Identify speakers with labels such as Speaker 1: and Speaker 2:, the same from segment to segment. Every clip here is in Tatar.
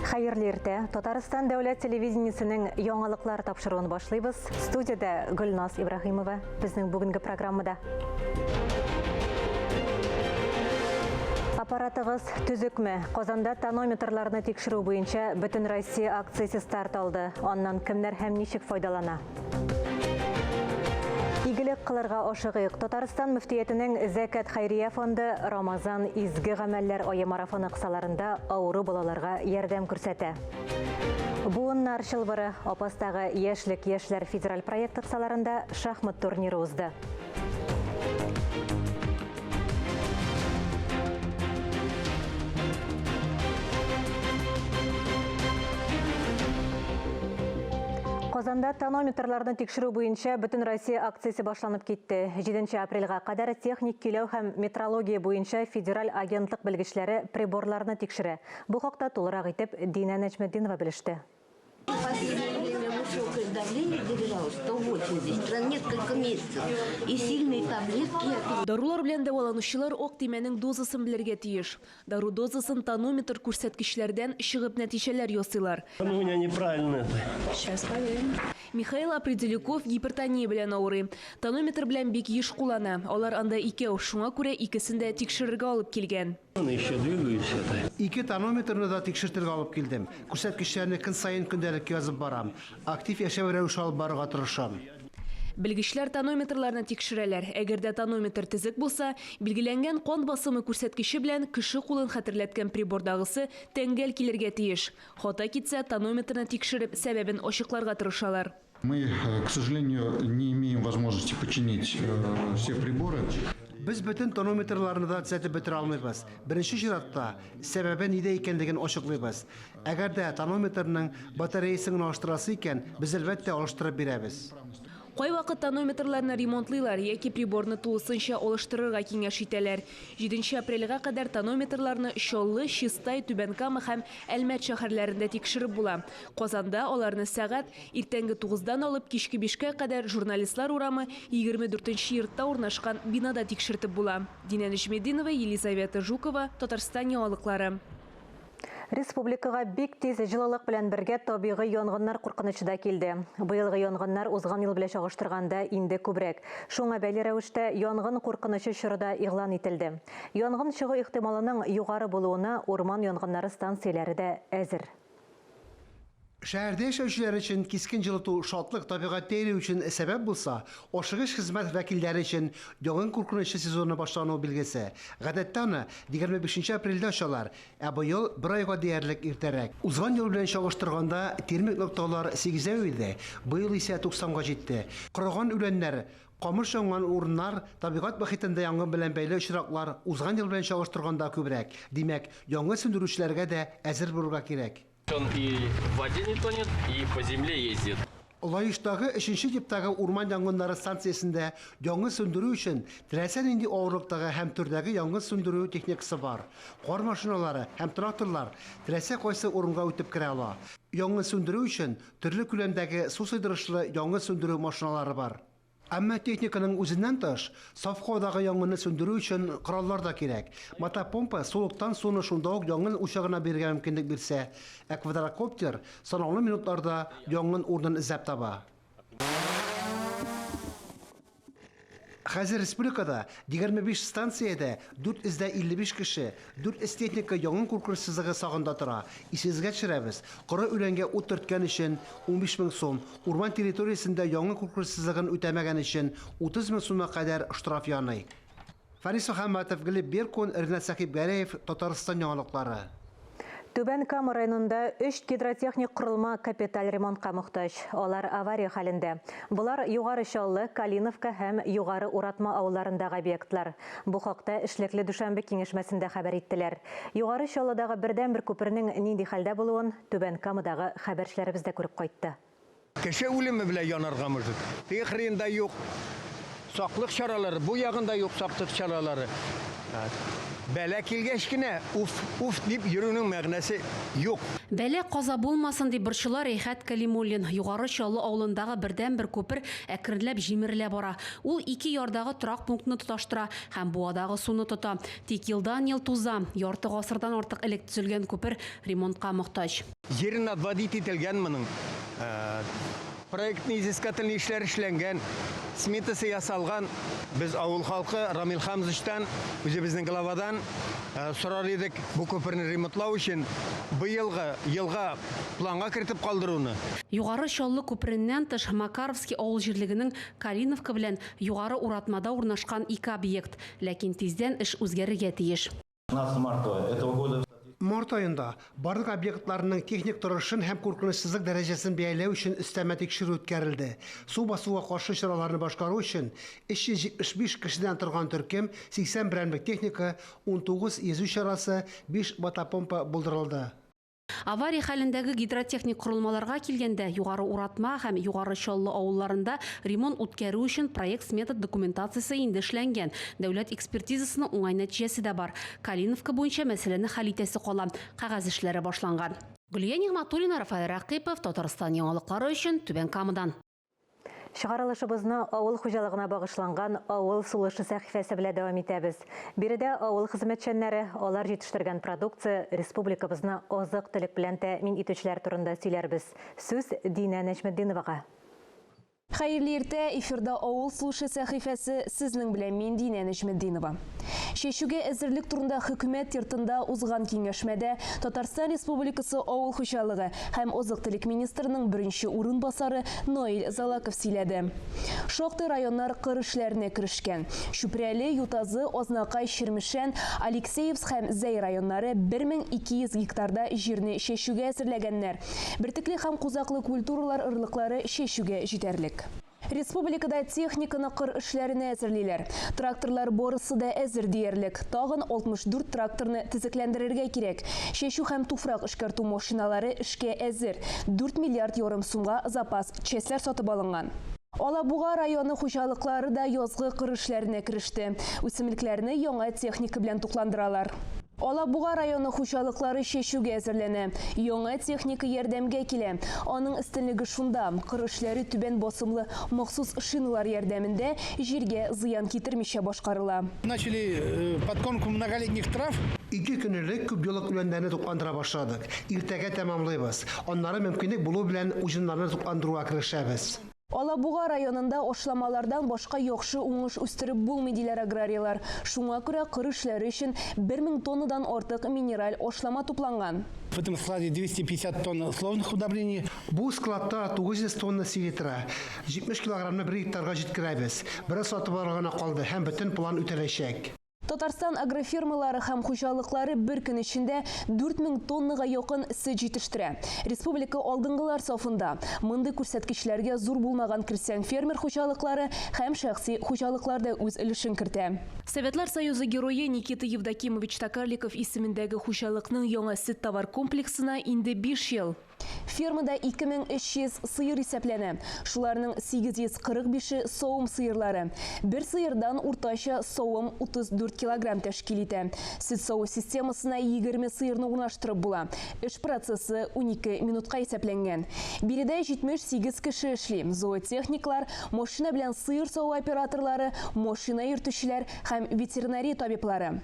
Speaker 1: Хәерле иртә. Татарстан дәүләт телевидениесенең яңалыклар тапшыруын башлыйбыз. Студиядә Гөлназ Ибраһимова безнең бүгенге программада. Аппаратыгыз төзекме? Казанда тонометрларны тикшерү буенча Бөтенроссия акциясе старт алды. Аннан кемнәр һәм ничек файдалана? Игелек кылырга ашыгыйк. Татарстан мөфтиятенең Зәкәт хәйрия фонды Рамазан изге гамәлләр ае марафоны кысаларында авыру балаларга ярдәм күрсәтә. Буыннар чылбыры Апастагы Яшьлек яшьләр федераль проекты кысаларында шахмат турниры узды. Казанда тонометрларны тикшерү буенча бөтен Россия акциясе башланып китте. 7 апрельгә кадәр техник көйләү һәм метрология буенча федераль агентлык белгечләре приборларны тикшерә. Бу хакта тулырак итеп Динә Нәҗметдинова белеште.
Speaker 2: Последнее время высокое давление держалось 180 несколько месяцев. И сильные таблетки я пила.
Speaker 3: Дарулар белән дәваланучылар ак төймәнең дозасын белергә тиеш. Дару дозасын тонометр күрсәткечләрдән чыгып нәтиҗәләр ясыйлар.
Speaker 4: Ну, у меня неправильно это.
Speaker 3: Сейчас проверим. Михаил Определюков гипертония белән авырый. Тонометр белән бик еш куллана. Алар анда икәү, шуңа күрә икесен дә тикшерергә алып килгән.
Speaker 5: Ике тонометрны да тикшертергә алып килдем. Күрсәткечләрне көн саен көндәлеккә язып барам. Актив яшәү рәвеше алып барырга тырышам.
Speaker 3: Белгечләр тонометрларны тикшерәләр. Әгәр дә тонометр төзек булса, билгеләнгән кан басымы күрсәткече белән кеше кулын хәтерләткән прибордагысы тәңгәл килергә тиеш. Хата китсә, тонометрны тикшереп, сәбәбен ачыкларга тырышалар.
Speaker 6: Мы, э, к сожалению, не имеем возможности починить э, все приборы.
Speaker 5: Без бөтен тонометрларны да төзәтеп бетерә алмыйбыз. Беренче чиратта, сәбәбе нидә икәнлеген ачыклыйбыз. Әгәр дә тонометрның батареясын гына алыштырасы икән, без әлбәттә алыштырып бирәбез.
Speaker 3: Кайвакыт тонометрларны ремонтлыйлар яки приборны тулысынча алыштырырга киңәш итәләр. 7 апрельгә кадәр тонометрларны Чаллы, Чистай, Түбән Кама һәм Әлмәт шәһәрләрендә тикшереп була. Казанда аларны сәгать Иртәнге тугыздан алып кичке бишкә кадәр Журналистлар урамы 24 нче йортта урнашкан бинада тикшертеп була. Динә Нөҗметдинова, Елизавета Жукова, Татарстан яңалыклары.
Speaker 1: Республикага бик тиз җылылык белән бергә табигый янгыннар куркынычы да килде. Быелгы янгыннар узган ел белән чагыштырганда инде күбрәк. Шуңа бәйле рәвештә янгын куркынычы чоры да игълан ителде. Янгын чыгу ихтималының югары булуына урман янгыннары станцияләре дә әзер.
Speaker 5: Шәһәрдә яшәүчеләр өчен кискен җылыту шатлык, табигатьтә йөрү өчен сәбәп булса, ашыгыч хезмәт вәкилләре өчен янгын куркынычы сезоны башлану билгесе. Гадәттә аны 25 нче апрельдә ачалар, ә быел бер айга диярлек иртәрәк. Узган ел белән чагыштырганда, термик нокталар сигезәү иде, быел исә 90 га җитте. Корыган үләннәр, камыш янган урыннар, табигать мохитендә янгын белән бәйле очраклар узган ел белән чагыштырганда күбрәк. Димәк, янгын сүндерүчеләргә дә әзер булырга кирәк.
Speaker 7: Он и в воде не тонет, и по земле ездит.
Speaker 5: Лаештагы өченче типтагы урман янгыннары станциясендә янгын сүндерү өчен теләсә нинди авырлыктагы һәм төрдәге янгын сүндерү техникасы бар. Кар машиналары һәм тракторлар теләсә кайсы урынга үтеп керә ала. Янгын сүндерү өчен төрле күләмдәге су сыйдырышлы янгын сүндерү машиналары бар. Әмма техниканың үзеннән тыш, саф һавадагы янгынны сүндерү өчен кораллар да кирәк. Мотопомпа сулыктан суны шунда ук янгын учагына бирергә мөмкинлек бирсә, ә квадрокоптер санаулы минутларда янгын урынын эзләп таба. Хәзер республикада 25 станциядә 455 кеше, 400 техника янгын куркынычсызлыгы сагында тора. Исегезгә төшерәбез, коры үләнгә ут төрткән өчен 15 мең сум, урман территориясендә янгын куркынычсызлыгын үтәмәгән өчен 30 мең сумга кадәр штраф яный. Фәнис Мөхәммәтов, Глеб Беркун, Ринат Сәхибгәрәев, Татарстан яңалыклары.
Speaker 1: Түбән Кама районында өч гидротехник корылма капиталь ремонтка мохтаҗ. Алар авария хәлендә. Болар Югары Чаллы, Калиновка һәм Югары Уратма авылларындагы объектлар. Бу хакта эшлекле дүшәмбе киңәшмәсендә хәбәр иттеләр. Югары Чаллыдагы бердәнбер күпернең нинди хәлдә булуын Түбән Камадагы хәбәрчеләребез дә күреп кайтты.
Speaker 8: Кеше үлеме белән янарга может. Теге хрен да юк. Саклык чаралары, бу ягында юк саклык чаралары. Бәла килгәч кенә уф, уф дип йөрүнең мәгънәсе юк.
Speaker 4: Бәла каза булмасын дип борчыла Рәйхәт Кәлимуллин. Югары Чаллы авылындагы бердәнбер күпер әкренләп җимерелә бара. Ул ике ярдагы торак пунктны тоташтыра һәм буадагы суны тота. Тик елдан-ел туза. Ярты гасырдан артык элек төзелгән күпер ремонтка мохтаҗ.
Speaker 8: Җирен отводить ителгән моның. Проектный изыскательный эшләр эшләнгән, сметасы ясалган. Без авыл халкы Рамил Хамзычтан, үзебезнең главадан сорар идек бу күперне ремонтлау өчен быелгы елга планга кертеп калдыруны.
Speaker 4: Югары Чаллы күпереннән тыш, Макаровский авыл җирлегенең Калиновка белән Югары Уратмада урнашкан ике объект. Ләкин тиздән эш үзгәрергә тиеш.
Speaker 9: 15 марта этого года.
Speaker 5: Март аенда барлык объектларның техник торышын һәм куркынычсызлык дәрәҗәсен бәяләү өчен өстәмә тикшерү үткәрелде. Су басуга каршы чараларны башкару өчен 375 кешедән торган төркем, 80 берәмлек техника, 19 йөзү чарасы, 5 мотопомпа булдырылды.
Speaker 4: Авария хәлендәге гидротехник корылмаларга килгәндә, Югары Уратма һәм Югары Чаллы авылларында ремонт үткәрү өчен проект-смета документациясе инде эшләнгән. Дәүләт экспертизасының уңай нәтиҗәсе дә бар. Калиновка буенча мәсьәләне хәл итәсе кала. Кәгазь эшләре башланган. Гөлия Нигъмәтуллина, Рафаэль Рәкыйпов, Татарстан яңалыклары өчен Түбән Камадан.
Speaker 1: Чыгарылышыбызны авыл хуҗалыгына багышланган Авыл сулышы сәхифәсе белән дәвам итәбез. Биредә авыл хезмәтчәннәре, алар җитештергән продукция, республикабызны азык-төлек белән тәэмин итүчеләр турында сөйләрбез. Сүз Динә Нәҗметдиновага.
Speaker 3: Хәерле иртә, эфирда Авыл сулышы сәхифәсе, сезнең белән мин Динә Нәҗметдинова. Чәчүгә әзерлек турында хөкүмәт йортында узган киңәшмәдә Татарстан Республикасы авыл хуҗалыгы һәм азык-төлек министрының беренче урынбасары Наил Залаков сөйләде. Шактый районнар кыр эшләренә керешкән. Чүпрәле, Ютазы, Азнакай, Чирмешән, Алексеевск һәм Зәй районнары 1200 гектарда җирне чәчүгә әзерләгәннәр. Бөртекле һәм кузаклы культуралар орлыклары чәчүгә җитәрлек. Республикада техниканы кыр эшләренә әзерлиләр. Тракторлар барысы да әзер диярлек. Тагын 64 тракторны төзекләндерергә кирәк. Чәчү һәм туфрак эшкәртү машиналары эшкә әзер. 4 миллиард ярым сумга запас частьләр сатып алынган. Алабуга районы хуҗалыклары да язгы кыр эшләренә кереште. Үсемлекләрне яңа техника белән тукландыралар. Алабуга районы хуҗалыклары чәчүгә әзерләнә. Яңа техника ярдәмгә килә. Аның өстенлеге шунда, кыр эшләре түбән басымлы махсус шиналар ярдәмендә җиргә зыян китермичә башкарыла.
Speaker 10: Начали подкормку многолетних трав.
Speaker 5: Ике көн элек күпьеллык үләннәрне тукландыра башладык. Иртәгә тәмамлыйбыз. Аннары мөмкинлек булу белән уҗымнарны тукландыруга керешәбез.
Speaker 3: Алабуга районында ашламалардан башка яхшы уңыш үстереп булмый, диләр аграрийлар. Шуңа күрә кыр эшләре өчен 1000 тоннадан артык минераль ашлама тупланган.
Speaker 10: В этом складе 250 тонн условных удобрений.
Speaker 5: Бу складта 900 тонна селитра, 70 килограммны бер гектарга җиткерәбез. Бераз сатып алырга гына калды һәм бөтен план үтәләчәк.
Speaker 3: Татарстан агрофирмалары һәм хуҗалыклары бер көн эчендә 4000 тоннага якын сөт җитештерә. Республика алдынгылар сафында. Мондый күрсәткечләргә зур булмаган крестьян фермер хуҗалыклары һәм шәхси хуҗалыклар да үз өлешен кертә. Советлар Союзы герое Никита Евдокимович Токарликов исемендәге хуҗалыкның яңа сөт товар комплексына инде 5 ел. Фермада 2300 сыер исәпләнә. Шуларның 845-е савым сыерлары. Бер сыердан уртача савым 34 килограмм тәшкил итә. Сөт саву системасына 20 сыерны урнаштырып була. Эш процессы 12 минутка исәпләнгән. Биредә 78 кеше эшли. Зоотехниклар, машина белән сыер саву операторлары, машина йөртүчеләр һәм ветеринария табиблары.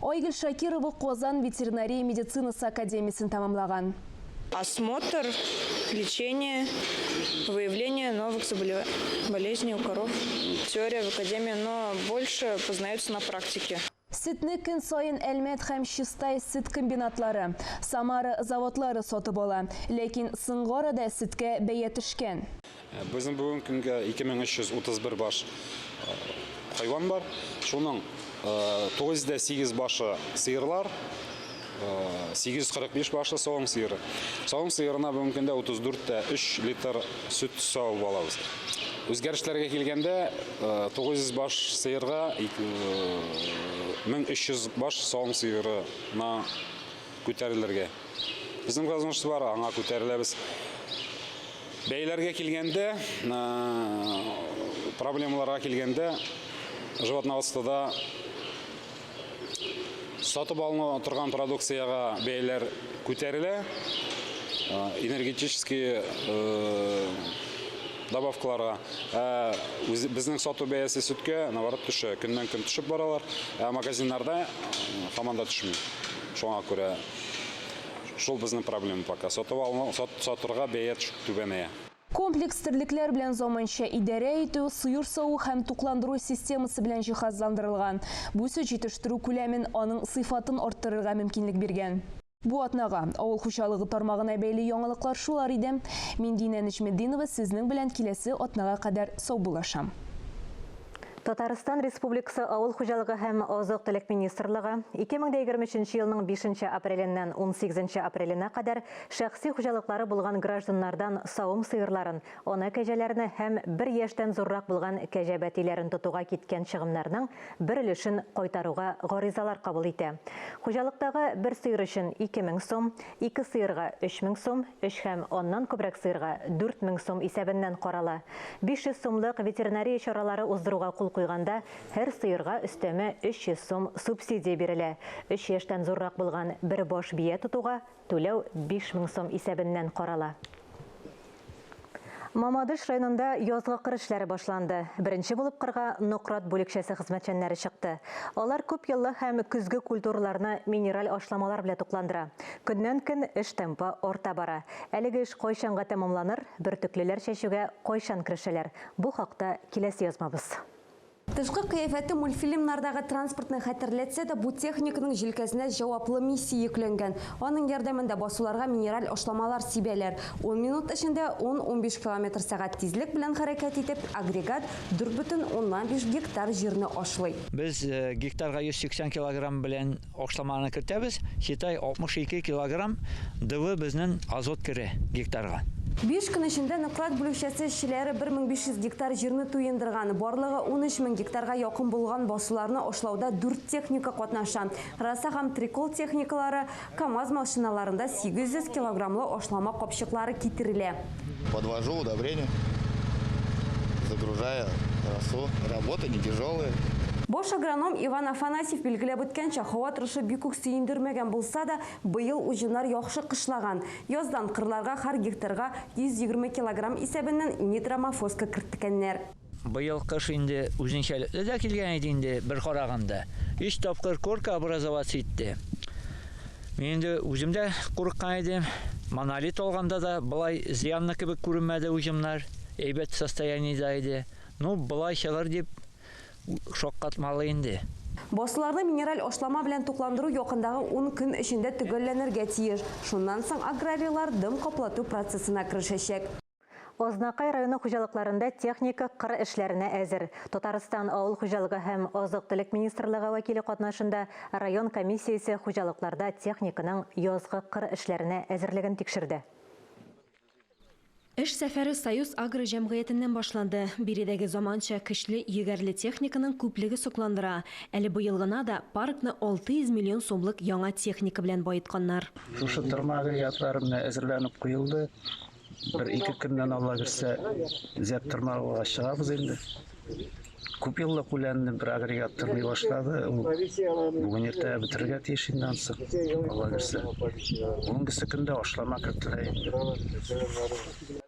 Speaker 3: Айгөл Шакирова Казан ветеринария медицинасы академиясен тәмамлаган.
Speaker 11: Осмотр, лечение, выявление новых болезней у коров. Теория в академии, но больше познается на практике.
Speaker 3: Сөтне көн саен Әлмәт һәм Чистай сөт комбинатлары, Самара заводлары сатып ала. Ләкин соңгы арада сөткә бәя төшкән.
Speaker 12: Безнең бүгенге көнгә 2331 баш хайван бар. Шуның 908 башы сыерлар, 845 башы савым сыеры. Савым сыерына бүгенге көндә 34,3 литр сөт савып алабыз. Үзгәрешләргә килгәндә, 900 баш сыерга 1300 баш савым сыерына күтәрелергә. Безнең возможность бар, аңа күтәреләбез. Бәяләргә килгәндә, проблемаларга килгәндә, животноводствода Сатып алына торган продукциягә бәяләр күтәрелә. Энергетический добавкаларга. Ә безнең сату бәясе сөткә, наоборот, төшә. Көннән-көн төшеп баралар. Ә магазиннарда һаман да төшми. Шуңа күрә шул безнең проблема пока. Сатып алу, сатырга бәя түбәнәя.
Speaker 13: Комплекс терлекләр белән заманча идарә итү, сыер саву һәм тукландыру системасы белән җиһазландырылган. Бу сөт җитештерү күләмен, аның сыйфатын арттырырга мөмкинлек биргән. Бу атнага авыл хуҗалыгы тармагына бәйле яңалыклар шулар иде. Мин Динә Нәҗметдинова сезнең белән киләсе атнага кадәр саубуллашам.
Speaker 1: Татарстан Республикасы Авыл хуҗалыгы һәм азык-төлек министрлыгы 2023 елның 5 апреленнән 18 апреленә кадәр шәхси хуҗалыклары булган гражданнардан савым сыерларын, ана кәҗәләрне һәм бер яшьтән зуррак булган кәҗә бәтиләрен тотуга киткән чыгымнарның бер өлешен кайтаруга гаризалар кабул итә. Хуҗалыктагы бер сыер өчен 2000 сум, ике сыерга 3000 сум, өч һәм аннан күбрәк сыерга 4000 сум исәбеннән карала. 500 сумлык ветеринария чаралары уздыруга кул куйганда һәр сыерга өстәмә 300 сум субсидия бирелә. Өч яшьтән зуррак булган бер баш бия тотуга түләү 5000 сум исәбеннән карала. Мамадыш районында язгы кыр эшләре башланды. Беренче булып кырга Нократ бүлекчәсе хезмәтчәннәре чыкты. Алар күп еллык һәм көзге культураларны минераль ашламалар белән тукландыра. Көннән-көн эш темпы арта бара. Әлеге эш кайчанга тәмамланыр, бөртеклеләр чәчүгә кайчан керешәләр? Бу хакта киләсе язмабыз.
Speaker 14: Тышкы кыяфәте мультфильмнардагы транспортны хәтерләтсә дә, бу техниканың җилкәсенә җаваплы миссия йөкләнгән. Аның ярдәмендә басуларга минераль ашламалар сибәләр. 10 минут эчендә 10-15 километр сәгать тизлек белән хәрәкәт итеп, агрегат 4,5 гектар җирне ашлый.
Speaker 15: Без гектарга 180 килограмм белән ашламаны кертәбез. Считай, 62 килограмм ДВ безнең азот керә гектарга.
Speaker 14: 5 көн эчендә Нократ бүлекчәсе эшчеләре 1500 гектар җирне туендырган. Барлыгы 13000 гектарга якын булган басуларны ашлауда 4 техника катнаша. Роса һәм Трикол техникалары, КАМАЗ машиналарында 800 килограммлы ашлама капчыклары китерелә.
Speaker 16: Подвожу удобрение, загружая росу. Работа не тяжелая.
Speaker 14: Баш агроном Иван Афанасьев билгеләп үткәнчә, һава торышы бик үк сөендермәгән булса да, быел уҗымнар яхшы кышлаган. Яздан кырларга һәр гектарга 120 килограмм исәбеннән нитроаммофоска керткәннәр.
Speaker 15: Быел кыш инде үзенчәлекле дә килгән иде инде бер караганда. 3 тапкыр корка образоваться итте. Мин инде үзем дә курыккан идем. Монолит алганда да былай зыянлы кебек күренмәде уҗымнар. Әйбәт состояниедә иде. Ну, былай чыгыр дип шаккатмалы инде.
Speaker 14: Басуларны минераль ашлама белән тукландыру якындагы 10 көн эчендә төгәлләнергә тиеш. Шуннан соң аграрийлар дым каплату процессына керешәчәк.
Speaker 1: Азнакай районы хуҗалыкларында техника кыр эшләренә әзер. Татарстан авыл хуҗалыгы һәм азык-төлек министрлыгы вәкиле катнашында район комиссиясе хуҗалыкларда техниканың язгы кыр эшләренә әзерлеген тикшерде.
Speaker 17: Эш сәфәре Союз агро җәмгыятеннән башланды. Биредәге заманча көчле егәрле техниканың күплеге сокландыра. Әле быел гына да паркны 600 миллион сумлык яңа техника белән баетканнар.
Speaker 18: Шушы тырма агрегатлары менә әзерләнеп куелды. Бер-ике көннән Алла бирсә, зәп тырмага чыгабыз инде. Күп еллык үләнне бер агрегат тырмый башлады. Ул бүген иртә бетерергә тиеш инде ансы. Алла бирсә. Бүгенгесе көндә ашлама кертелә инде.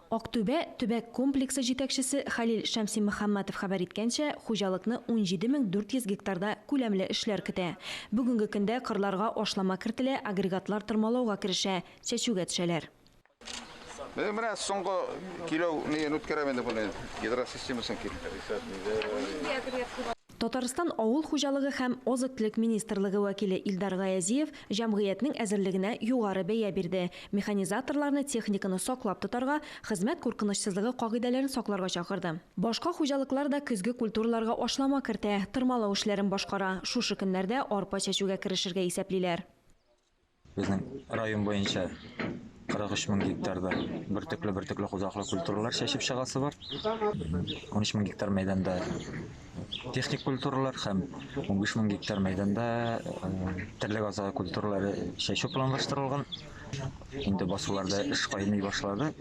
Speaker 17: Актүбә төбәк комплексы җитәкчесе Халил Шәмсимөхәммәтов хәбәр иткәнчә, хуҗалыкны 17400 гектарда күләмле эшләр көтә. Бүгенге көндә кырларга ашлама кертелә, агрегатлар тырмалауга керешә, чәчүгә төшәләр.
Speaker 19: Менә соңгы киләү нигә үткәрәм инде моны, гидросистемасын килеп.
Speaker 17: Татарстан авыл хуҗалыгы һәм азык-төлек министрлыгы вәкиле Илдар Гаязиев җәмгыятьнең әзерлегенә югары бәя бирде. Механизаторларны техниканы саклап тотарга, хезмәт куркынычсызлыгы кагыйдәләрен сакларга чакырды. Башка хуҗалыклар да көзге культураларга ашлама кертә, тырмалау эшләрен башкара. Шушы көннәрдә арпа чәчүгә керешергә исәплиләр.
Speaker 20: Безнең район буенча 43 мең гектарда бөртекле кузаклы культуралар чәчеп чыгасы бар. 13 мең гектар мәйданда техник культуралар һәм 15 мең гектар мәйданда терлек азыгы культуралары чәчү планлаштырылган. Инде басуларда эш кайный башлады.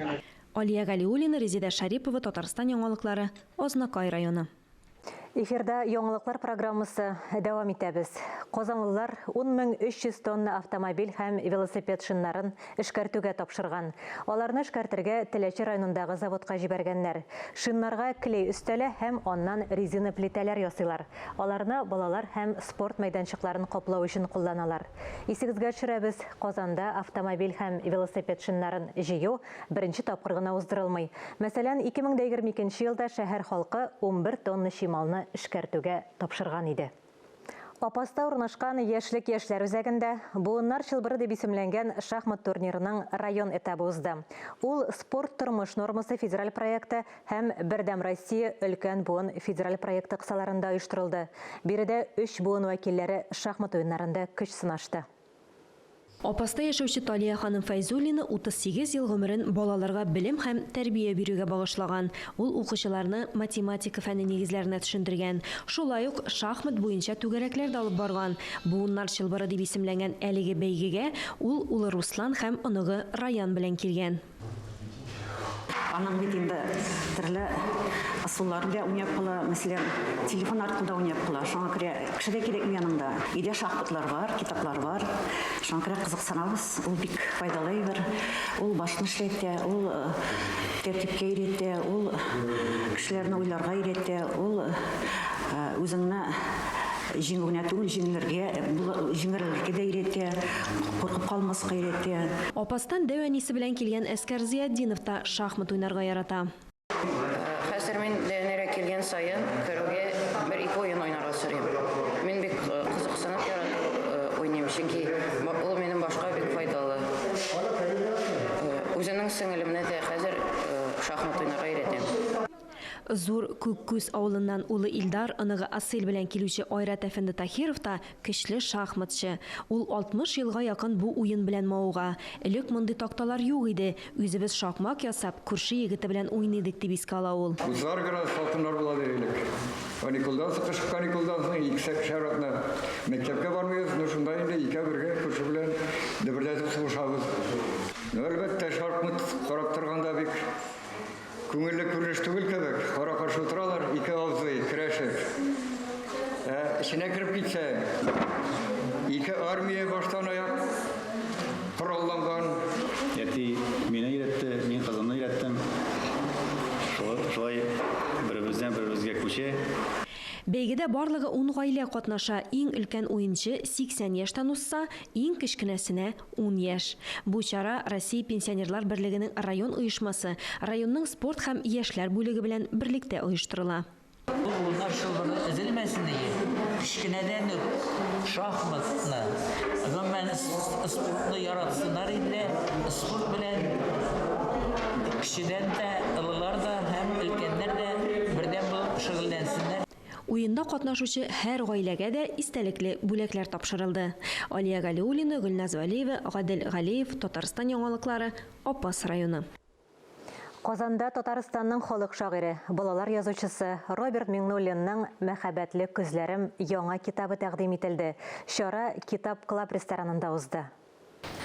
Speaker 17: Алия Галиуллина, Резеда Шарипова, Татарстан яңалыклары, Азнакай районы.
Speaker 1: Эфирда яңалыклар программасы дәвам итәбез. Казанлылар 10300 тонна автомобиль һәм велосипед шиннарын эшкәртүгә тапшырган. Аларны эшкәртергә Теләче районындагы заводка җибәргәннәр. Шиннарга клей өстәлә һәм аннан резина плитәләр ясыйлар. Аларны балалар һәм спорт мәйданчыкларын каплау өчен кулланалар. Исегезгә төшерәбез, Казанда автомобиль һәм велосипед шиннарын җыю беренче тапкыр гына уздырылмый. Мәсәлән, 2022 елда шәһәр халкы 11 тонна чималны эшкәртүгә тапшырган иде. Апаста урнашкан Яшьлек яшьләр үзәгендә Буыннар чылбыры дип исемләнгән шахмат турнирының район этабы узды. Ул Спорт тормыш нормасы федераль проекты һәм Бердәм Россия өлкән буын федераль проекты кысаларында оештырылды. Биредә өч буын вәкилләре шахмат уеннарында көч сынашты.
Speaker 17: Апаста яшәүче Талия ханым Фәйзуллина 38 ел гомерен балаларга белем һәм тәрбия бирүгә багышлаган. Ул укучыларны математика фәне нигезләренә төшендергән. Шулай ук шахмат буенча түгәрәкләр дә алып барган. Буыннар чылбыры дип исемләнгән әлеге бәйгегә ул улы Руслан һәм оныгы Раян белән килгән.
Speaker 21: Аның бит инде төрле ысуллар белән уйнап була. Мәсәлән, телефон аркылы да уйнап була. Шуңа күрә кеше дә кирәкми яныңда. Өйдә шахматлар бар, китаплар бар. Шуңа күрә кызыксынабыз. Ул бик файдалы әйбер. Ул башны эшләтә, ул э, тәртипкә өйрәтә, ул кешеләрне уйларга өйрәтә, ул э, үзеңне Җиңү генә түгел, җиңелергә, җиңелергә дә өйрәтә, куркып калмаска өйрәтә.
Speaker 17: Апастан дәү әнисе белән килгән Әскәр Зыятдинов та шахмат уйнарга ярата.
Speaker 22: Хәзер мин Леонирә килгән саен керүгә бер-ике уен уйнарга сорыйм. Мин бик кызыксынып яратып уйныйм, чөнки ул минем башка бик файдалы. Үземнең сеңелемне дә хәзер шахмат уйнарга өйрәтәм.
Speaker 17: Зур Күккүз авылыннан улы Илдар, оныгы Асель белән килүче Айрат әфәнде Таһиров та көчле шахматчы. Ул 60 елга якын бу уен белән мавыга. Элек мондый такталар юк иде, үзебез шакмак ясап, күрше егете белән уйный идек, дип искә ала ул.
Speaker 23: 30 градус салкыннар була ди элек. Каникулдан соң, кышкы каникулдан соң икешәр атна мәктәпкә бармыйбыз, ну шунда инде икәү бергә күрше белән дөбердәтеп сугышабыз. Ну, әлбәттә, шахмат карап торганда бик Күңелле күренеш түгел кебек, кара-каршы утыралар ике абзый, көрәшеп. Ә эченә кереп китсәң, ике армия баштан аяк коралланган.
Speaker 24: Әти мине өйрәтте, мин кызымны өйрәттем. Шулай беребездән беребезгә күчә.
Speaker 17: Бәйгедә барлыгы ун гаилә катнаша. Иң өлкән уенчы 80 яшьтән узса, иң кечкенәсенә, Ун яшь. Бу чара Россия Пенсионерлар берлегенең район оешмасы, районның спорт һәм яшьләр бүлеге белән берлектә оештырыла.
Speaker 25: Бу буыннар чылбыры өзелмәсен өчен, кечкенәдән үк шахматны, гомумән, спортны яратсыннар иде. Спорт белән кечедән дә, олылар да һәм өлкәннәр дә бердәм булып шөгыльләнсеннәр.
Speaker 17: Уенда катнашучы һәр гаиләгә дә истәлекле бүләкләр тапшырылды. Алия Галиуллина, Гөлназ Вәлиева, Гадел Галиев, Татарстан яңалыклары, Апас районы.
Speaker 1: Казанда Татарстанның халык шагыйре, балалар язучысы Роберт Миңнуллинның Мәхәббәтле көзләрем яңа китабы тәкъдим ителде. Чара Китап Клаб ресторанында узды.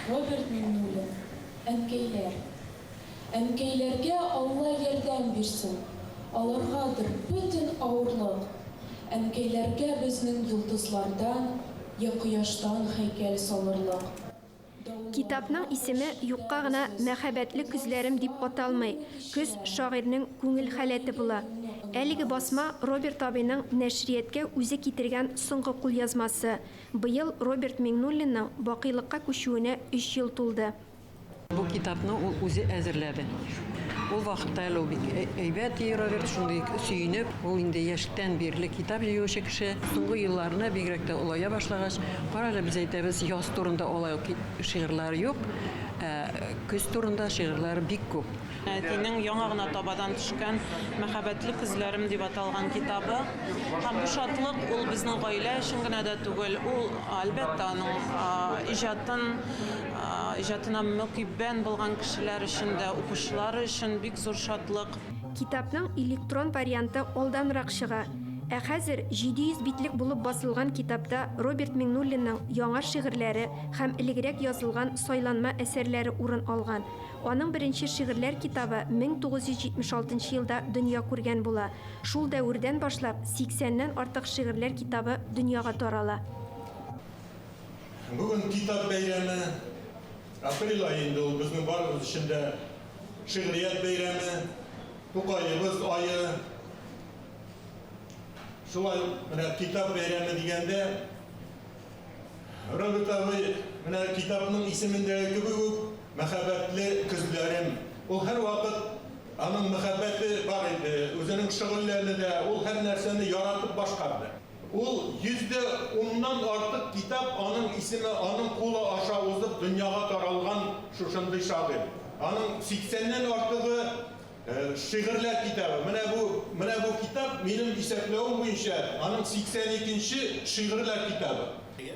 Speaker 26: Роберт Миңнуллин, Әнкәйләр. Әнкәйләргә Алла ярдәм бирсен, Аларгадыр бөтен авырлык. Әнкәйләргә безнең йолдызлардан Я кояштан һәйкәл салырлык.
Speaker 27: Китапның исеме юкка гына Мәхәббәтле көзләрем дип аталмый. Көз, шагыйрьнең күңел халәте була. Әлеге басма Роберт абыйның нәшрияткә үзе китергән соңгы кулъязмасы. Быел Роберт Миңнуллинның бакыйлыкка күчүенә өч ел тулды.
Speaker 28: Бу китапны ул үзе әзерләде. Ул вакытта әле ул бик әйбәт ди Роберт, шундый сөенеп. Ул инде яшьтән бирле китап җыючы кеше. Соңгы елларына, бигрәк тә олая башлагач, кара әле, без әйтәбез, яз турында алай ук шигырьләре юк, ә көз турында шигырьләре бик күп.
Speaker 29: Әтинең яңа гына табадан төшкән Мәхәббәтле көзләрем дип аталган китабы. Һәм бу шатлык ул безнең гаилә өчен генә дә түгел, ул, әлбәттә, аның иҗатын, иҗатына мөкиббән булган кешеләр өчен дә, укучылары өчен бик зур шатлык.
Speaker 27: Китапның электрон варианты алданрак чыга. Ә хәзер 700 битлек булып басылган китапта Роберт Миңнуллинның яңа шигырьләре һәм элегрәк язылган сайланма әсәрләре урын алган. Аның беренче шигырьләр китабы 1976 елда дөнья күргән була. Шул дәвердән башлап сиксәннән артык шигырьләр китабы дөньяга тарала.
Speaker 2: Бүген китап бәйрәме. Апрель ае инде ул безнең барыбыз өчен дә шигърият бәйрәме, Тукаебыз ае. Шулай ук менә китап бәйрәме дигәндә, Роберт абый менә китапның исемендәге кебек үк Мәхәббәтле көзләрем. Ул һәрвакыт аның мәхәббәте бар иде, үзенең шөгыльләрне дә, ул һәр нәрсәне яратып башкарды. Ул йөздә уннан артык китап аның исеме аның кулы аша узып дөньяга таралган шушындый шагыйрь. Аның сиксәннән артыгы шигырьләр китабы. Менә бу, менә бу китап, минем исәпләвем буенча, аның 82 нче шигырьләр китабы.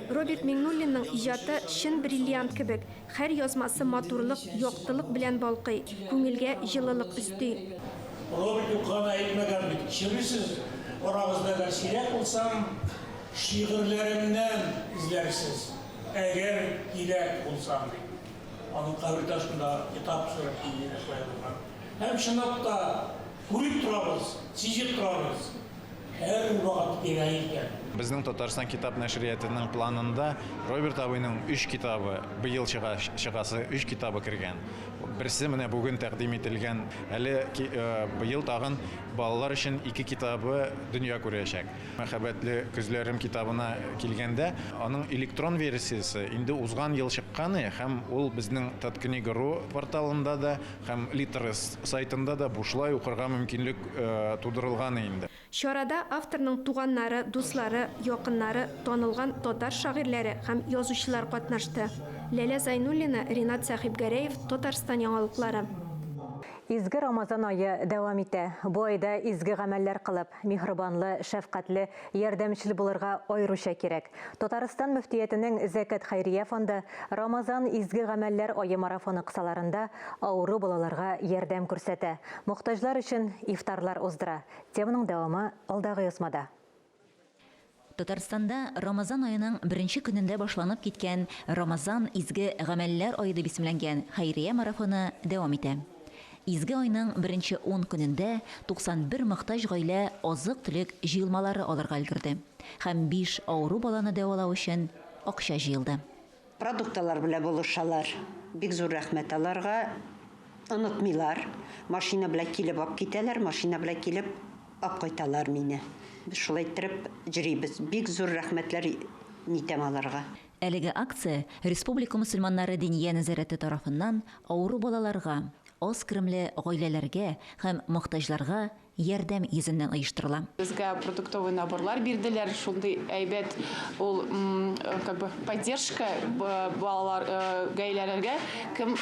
Speaker 27: Роберт Миңнуллинның иҗаты чын бриллиант кебек, һәр язмасы матурлык, яктылык белән балкый, күңелгә җылылык өсти.
Speaker 4: Роберт юкка гына әйтмәгән бит, Кичерерсез, арагызда әгәр сирәк булсам, шигырьләремнән эзләрсез, әгәр кирәк булсам, дип. Аның кабер ташында китап сурәте генә шулай язылган. Һәм чынлап та күреп торабыз, сизеп торабыз, һәрвакыт кирәк икән.
Speaker 5: Безнең Татарстан китап нәшриятының планында Роберт абыйның өч китабы, быел чыга чыгасы өч китабы кергән. Берсе менә бүген тәкъдим ителгән. Әле быел тагын балалар өчен ике китабы дөнья күрәчәк. Мәхәббәтле көзләрем китабына килгәндә, аның электрон версиясе инде узган ел чыккан һәм ул безнең Таткнига. Ру порталында да һәм Литрес сайтында да бушлай укырга мөмкинлек тудырылган инде.
Speaker 27: Чарада авторның туганнары, дуслары, якыннары, танылган татар шагыйрьләре һәм язучылар катнашты. Ләлә Зайнуллина, Ринат Сәхибгәрәев, Татарстан яңалыклары.
Speaker 1: Изге Рамазан ае дәвам итә. Бу айда изге гамәлләр кылып, миһербанлы, шәфкатьле, ярдәмчел булырга аеруча кирәк. Татарстан мөфтиятенең Зәкят хәйрия фонды Рамазан изге гамәлләр ае марафоны кысаларында авыру балаларга ярдәм күрсәтә, мохтаҗлар өчен ифтарлар уздыра. Теманың дәвамы алдагы язмада.
Speaker 17: Татарстанда Рамазан аеның беренче көнендә башланып киткән Рамазан, изге гамәлләр ае дип исемләнгән хәйрия марафоны дәвам итә. Изге айның беренче ун көнендә 91 мохтаҗ гаилә азык-төлек җыелмалары алырга өлгерде һәм биш авыру баланы дәвалау өчен акча җыелды.
Speaker 6: Продукталар белән булышалар. Бик зур рәхмәт аларга. Онытмыйлар. Машина белән килеп алып китәләр, машина белән килеп алып кайталар мине. Без шулай иттереп йөрибез. Бик зур рәхмәтләр нитәм аларга.
Speaker 17: Әлеге акция республика мөселманнары Диния нәзарәте тарафыннан авыру балаларга, аз керемле гаиләләргә һәм мохтаҗларга ярдәм йөзеннән оештырыла.
Speaker 7: Безгә продуктовый наборлар бирделәр, шундый әйбәт ул как бы поддержка балалар гаиләләргә, кем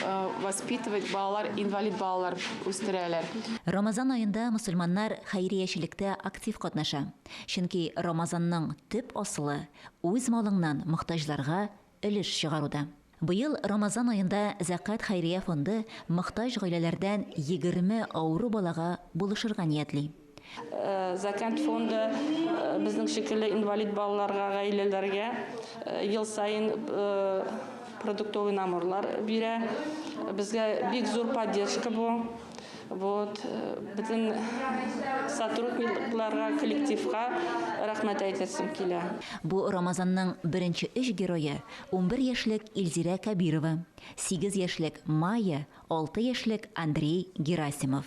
Speaker 7: воспитывать балалар, инвалид балалар үстерәләр.
Speaker 17: Рамазан аенда мөселманнар хәйриячелектә актив катнаша. Чөнки Рамазанның төп асылы, үз малыңнан мохтаҗларга өлеш чыгаруда. Быел Рамазан аенда Зәкят хәйрия фонды мохтаҗ гаиләләрдән 20 авыру балага булышырга ниятли.
Speaker 8: Зәкят фонды безнең шикелле инвалид балаларга, гаиләләргә ел саен продуктовый наборлар бирә. Безгә бик зур поддержка бу. Вот, бөтен сотрудникларга, коллективка рәхмәт әйтәсем килә.
Speaker 17: Бу Рамазанның беренче өч герое, 11 яшьлек Илзирә Кәбирова, 8 яшьлек Майя, 6 яшьлек Андрей Герасимов.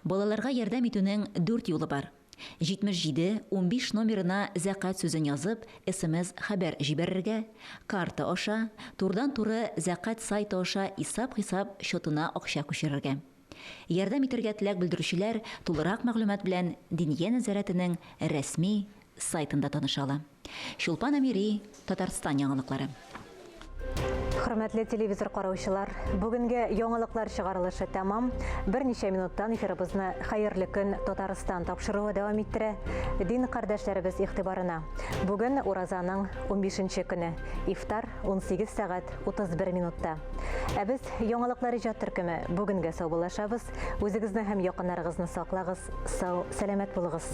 Speaker 17: Балаларга ярдәм итүнең дүрт юлы бар. 77 15 номерына зәкать сүзен язып, смс-хәбәр җибәрергә, карта аша, турыдан-туры зәкать сайты аша исап-хисап счетына акча күчерергә. Ярдәм итәргә теләк белдерүчеләр тулырак мәгълүмат белән Диния нәзарәтенең рәсми сайтында таныша ала. Чулпан Әмири, Татарстан яңалыклары.
Speaker 1: Хөрмәтле телевизор караучылар, бүгенге яңалыклар чыгарылышы тәмам. Берничә минуттан эфирыбызны Хәерле көн Татарстан тапшыруы дәвам иттерә. Дин кардәшләребез игътибарына. Бүген уразаның 15 көне. Ифтар 18 сәгать 31 минутта. Ә без яңалыклар иҗат төркеме бүгенгә саубуллашабыз. Үзегезне һәм якыннарыгызны саклагыз, сау, сәламәт булыгыз.